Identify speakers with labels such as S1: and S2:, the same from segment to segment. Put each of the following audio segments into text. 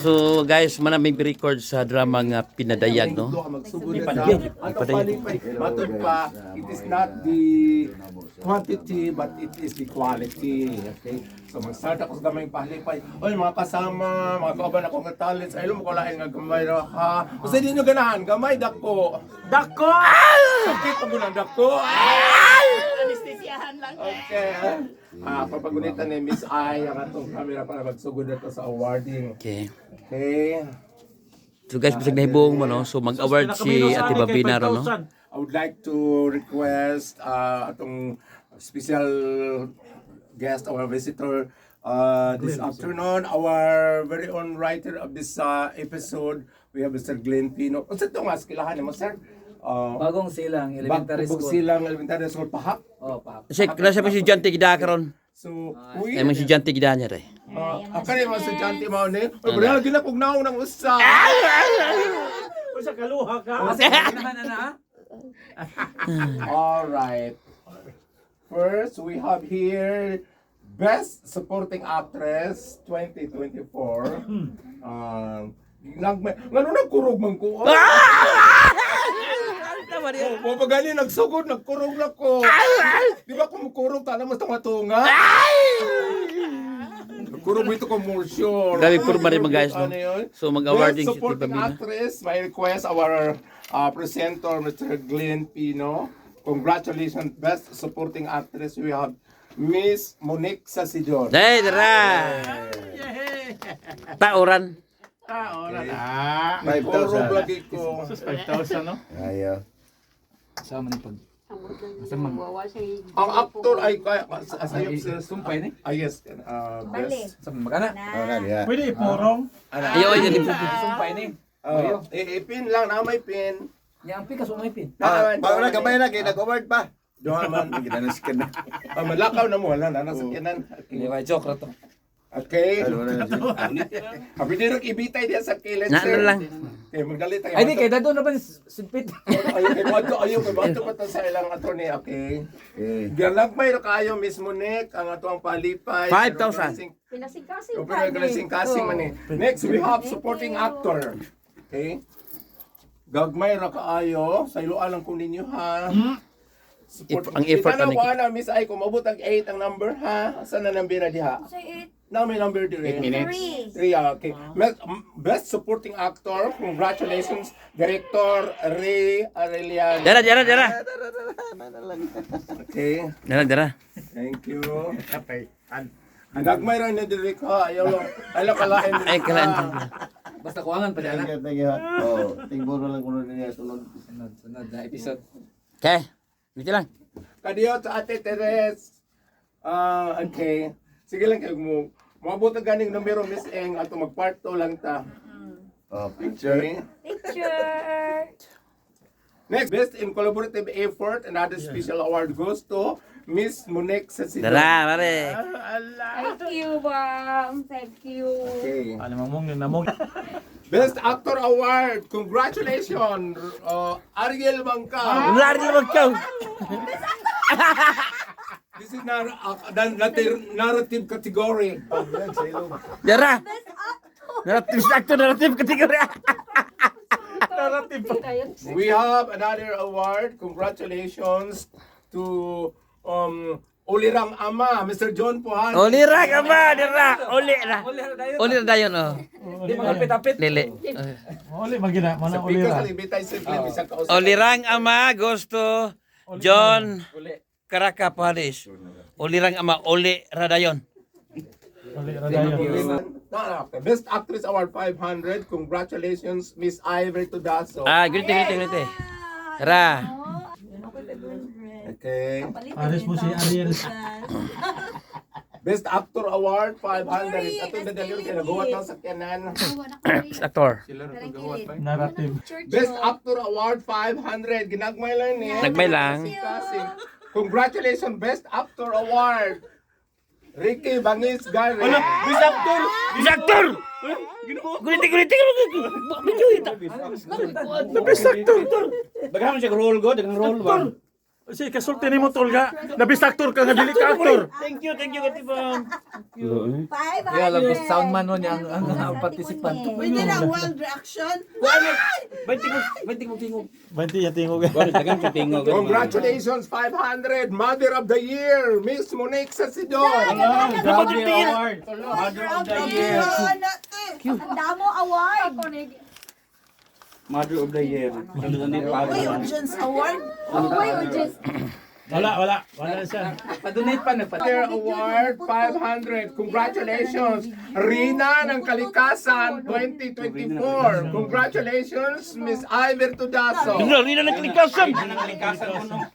S1: So guys, manaming record sa drama nga Pinadayag, no?
S2: Magsugod na sa atong palipay. Matod pa, it is not the quantity but it is the quality. Okay? So mag-start ako sa gamay palipay. Oy, mga kasama, mga kauban ako nga talents, ay mo ko lain nga gamay ra ha. Usa di nyo ganahan, gamay dako.
S3: Dako!
S2: Sakit pag unang dako.
S3: Anestesiyahan lang.
S2: Okay. Ah, papagunitan ni Miss Ai ang atong camera para magsugod na to sa awarding.
S1: Okay.
S2: Okay.
S1: So guys, bisag nahibong mo, no? So mag-award si Ate Babina ron, no?
S2: I would like to request atong special guest, our visitor this afternoon, our very own writer of this episode, we have Mr. Glenn Pino. Unsa to nga skilahan nimo, sir?
S4: Bagong Silang Elementary
S2: Bagong
S4: School.
S2: Silang Elementary School pahak.
S4: Oh, pa.
S1: Kasi klase pa si Jante Gida karon.
S2: So, uy,
S1: Ay mga si Jante Gida niya re.
S2: Kani mga estudyante mao ni. Uy, pero lagi na kog naong nang usa.
S3: Usa kaluha ka.
S4: Kasi ganahan na na ah.
S2: All right. First, we have here Best Supporting Actress 2024. Ngano nagkurog man ko? Oh, mo pa gani nagsugod, nagkurog na ko. Di ba kung mukurog ta mas tunga-tunga? Nagkurog mo ito commercial.
S1: Grabe purma rin mga guys, no?
S2: Ano yun?
S1: So mag-awarding
S2: Best
S1: si Ate
S2: Supporting
S1: Babina.
S2: Actress, my request, our presenter, Mr. Glenn Pino. Congratulations, Best Supporting Actress. We have Miss Monique Sasidor.
S1: Day, dara. Tauran.
S2: Ah, 5,000. Lagi ko.
S3: 5,000, no?
S5: Ayo.
S4: Sama ni pag Asa man?
S2: Ang actor ay kaya sa
S4: Sumpay ni.
S2: Ah, yes, best.
S4: Sa magana.
S5: Oh, na diha.
S3: Pwede ipurong.
S1: Ayo ay dili.
S4: Sumpay ni.
S2: Oh, eh, pin lang, na may pin.
S4: Nya ang pikas may pin.
S5: Ah, pa na gamay na kay nag-award pa.
S2: Duha man.
S5: Kita na sikan na.
S2: Ah, malakaw na mo, wala na, nasa kinan.
S4: Hindi ba joke ra to.
S2: Okay.
S5: Ano na siya?
S2: Happy din ibitay diya sa kilid,
S1: Na ano
S2: sir.
S1: lang.
S2: Okay, magdali tayo.
S4: Ay di kay dadon ra ba ni simpit.
S2: Ayaw kay Bato, ayaw kay Bato pa to sa ilang attorney, okay?
S5: Eh.
S2: Galagmay ra kaayo Miss Monique ang ato ang palipay.
S1: 5,000.
S6: Pinasing-kasing
S2: Pero kasing man eh. Next, we have supporting actor. Okay? Gagmay ra kaayo, sa iloan lang ko ninyo ha. Support,
S1: Ang effort
S2: Itanaw
S1: ani-
S2: ko ana Miss Ay kung maabot ang 8 ang number ha. Asa na number na diha?
S6: Say it.
S2: Na may number dire.
S3: 8 minutes.
S6: Three.
S2: Three, ah, okay. Best supporting actor, congratulations, Director Ray Arellano.
S1: Dara, dara, dara.
S2: Okay,
S1: Dara, dara.
S2: thank you.
S3: Okay.
S2: Ang gagmay ra ni Direk ha, ayaw lang. Ayaw kalain.
S1: Ay kalaan.
S4: Basta kuangan pa
S5: Thank
S4: na.
S5: you, thank you. Oh, tingburo lang kuno niya sunod.
S4: Sunod sunod na episode.
S1: Okay. Dito lang.
S2: Kadiyo sa Ate Teres. Ah, okay. Sige lang kayo mo. Maabot ang ganing numero Miss Eng ato mag-part 2 lang ta.
S5: Oh, picture.
S2: Okay.
S6: Picture.
S2: Next, best in collaborative effort, another special award goes to Miss Monique Cecilia.
S1: Dara, pare.
S6: Thank you, ma'am. Thank you.
S2: Okay.
S3: Ano mamong namong.
S2: Best Actor Award! Congratulations! Ariel Bangka!
S1: Lari lang magkaw.
S2: This is narrative category.
S1: Dara. Narrative actor, narrative category.
S3: Narrative.
S2: We have another award. Congratulations to Ulirang Ama, Mr. John Puhan.
S1: Uli ra ka ba? Dara. Uli ra.
S4: Uli ra dayon.
S1: Uli ra dayon oh.
S4: Di mga apit.
S1: Lili.
S3: Uli magina, mana
S2: Sa
S3: uli
S2: Picos,
S3: ra.
S2: alibitay sa film, isang kausap.
S1: Ulirang ama goes to John
S4: Uli.
S1: Karaka Paris. Ulirang ama, uli ra dayon.
S3: Uli ra dayon.
S2: No, no, okay. Best Actress Award 500. Congratulations, Miss Ivory Tudaso.
S1: Ah, grite, grite, grite. Tara.
S2: Okay.
S3: Pares mo si Ariel.
S2: Best Actor Award 500. Ato na dali kay nagawa ta sa kanan.
S1: Best actor.
S3: Narrative.
S2: Best Actor Award 500. Ginagmay lang ni.
S1: Nagmay lang.
S2: Kasing. Congratulations, Best Actor Award. Ricky Bangis Gary.
S1: Best actor! Best actor! Guliti, guliti, guliti. Medyo ita.
S3: Best actor. Daghan siya role go, daghang role ba. Si kasulti nimo tol ga. Nabis aktor ka nga dili ka aktor.
S1: Thank you Ate Bam.
S6: 500.
S4: Kaya lang, sound man nun ang participant.
S7: Pwede na wild reaction.
S4: Ba't tingog?
S3: 20 ya tingog.
S2: Congratulations, 500! Mother of the Year, Miss Monique Sasidor!
S7: Grabe na te.
S6: Ang damo award.
S1: Mother of the Year.
S7: Uy, audience award.
S6: Oh, wait, audience.
S3: Wala, wala. Wala na siya.
S4: Pa-donate pa, nagpa
S2: Mother Award 500. Congratulations, Rina ng Kalikasan 2024. Congratulations, Miss Iver Tudaso.
S1: Rina ng kalikasan.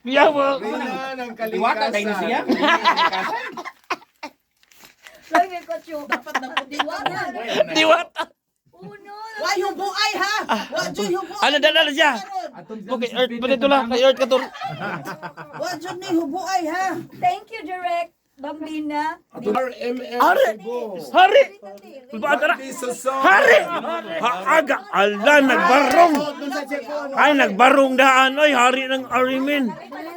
S1: Yawa.
S2: Rina ng
S4: Iwata dahil na siya.
S2: Kalikasan.
S6: Lagi ko, Chu.
S7: Dapat na po diwata.
S1: Diwata.
S6: Uno.
S7: Wa hubuay ha. Wa jud hubuay.
S1: Ano dala na siya? Okay, Earth pa dito lang. Kay Earth ka to.
S7: Wa jud ni hubuay ha.
S6: Thank you, Direct. Bambina.
S2: RML
S1: Hari!
S2: Cebu.
S1: Hari! Ba-
S2: Randy Suson.
S1: Hari! Haaga! Ala, nagbarong! Ay, nagbarong daan. Ay, hari ng Arimin.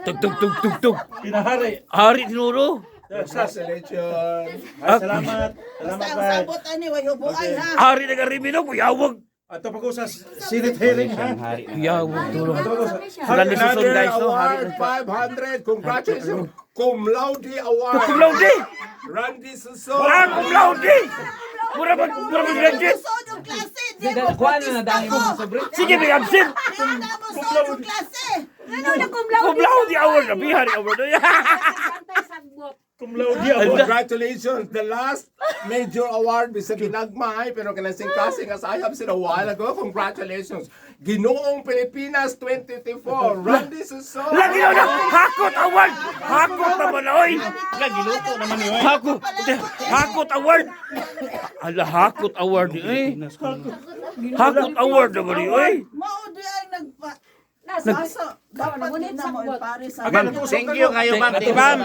S1: Tug, tug, tug, tug, tug.
S3: Pinahari.
S1: Hari tinuro.
S2: Congratulations.
S3: Ay, salamat. Salamat,
S7: Basta ang
S3: bye.
S7: sabot ani wa hubuay ha.
S1: Hari ng Arimin. Oh, kuyawag.
S3: Ato pa ko sa Senate hearing ha.
S1: Kuyawag tulo.
S2: Another
S1: Randy Suson, guys. No? Hari
S2: award,
S1: ng
S2: 500. Congratulations. Cum laude award.
S1: Cum laude!
S2: Randy Suson.
S1: Ah, cum laude! Mura mag graduate.
S7: Sod og klase, di mo
S4: Kuha na na
S7: protesta
S4: dahil
S7: ko.
S4: mo sobre.
S1: Sige, may absent.
S7: Di na mo sod og klase.
S6: Ano na cum laude?
S1: Cum laude award. Abi, hari award.
S6: Bantay sagbot.
S3: Cum laude award.
S2: Congratulations! The last major award bisag ginagmay pero kanasing kasing as I have said a while ago. Congratulations! Ginoong Pilipinas 2024, Randy Suson!
S1: Lagi na na! Hakot award! Hakot naman, oy!
S3: Lagi luto naman ni oy.
S1: Hakot! Hakot award! Ala, hakot award ni eh. Hakot award naman ni oy.
S7: Mao di ay nagpa
S6: Nasa.
S7: Asa, dapat di na mo ipare sa
S1: Thank you kayo, ma'am. Ate Bam.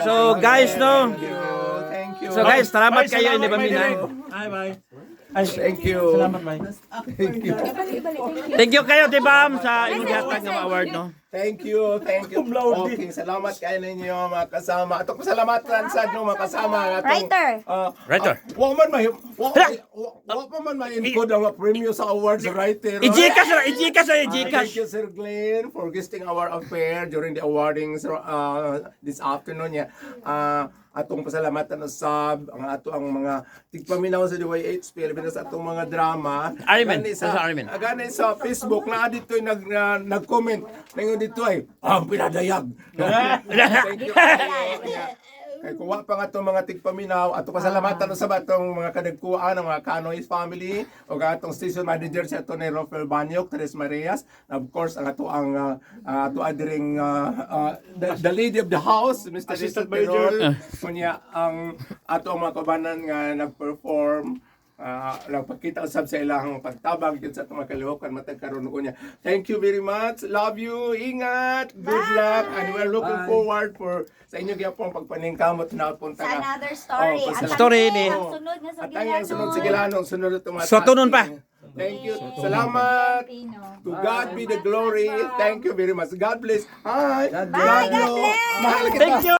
S1: So, guys, no?
S2: Thank you.
S1: So, guys, salamat
S3: Bye,
S1: kayo,
S3: salamat,
S1: hindi ba,
S3: bye,
S1: Mina?
S3: Direk. Ay, bye. Ay,
S2: Thank you.
S3: Salamat, bye.
S2: Thank you.
S6: Ibalik, ibalik. Thank you.
S1: Thank you kayo, Ate Bam, sa inyong gihatag nga mga award, no?
S2: Thank you, thank you.
S3: Cum laude.
S2: Okay, salamat kayo ninyo mga kasama. Atong pasalamatan sa inyo mga kasama. Atong,
S6: Writer.
S1: Writer.
S2: Wa man may wa pa man ma-encode ang mga premyo sa awards writer.
S1: I-Gcash na, I-Gcash na, I-Gcash.
S2: Thank you, Sir Glenn, for guesting our affair during the awardings this afternoon. Yeah. Atong pasalamatan usab ang ato ang mga tigpaminaw sa DYH Pilipinas atong mga drama.
S1: Arimen,
S2: Gani
S1: sa Arimen.
S2: Gani sa Facebook na dito nag nag-comment ningon dito ay ang pinadayag. Thank you. Yeah. Kay kuwa pa nga itong mga tigpaminaw ato pasalamatan usab atong mga kadagkuan ang mga Canoys family o atong station manager si ato ni Rafael Banyok, Tres Marias, and of course ang ato ang ato adiring the lady of the house, Mr.
S3: Assistant
S2: Assistant Manager. Kunya ang ato ang mga kabanan nga nag-perform nagpakita usab sa ilang pagtabang yun sa atong mga kalihokan matag karon unya. Thank you very much. Love you. Ingat. Good luck and we're looking forward for sa inyo gyapon pagpaningkamot na punta
S6: Sa
S2: ka.
S6: another story.
S2: Oh,
S6: At
S1: Story
S6: ang-
S1: ni-
S6: Ang sunod nga sa
S2: At ang sunod sa Gilanon, sunod itong mga
S1: Sa tunon pa.
S2: Thank you. Salamat.
S6: Pino.
S2: To God be the glory. Thank you very much. God bless. Hi.
S6: Bye. God bless.
S2: Mahal kita.
S1: Thank you.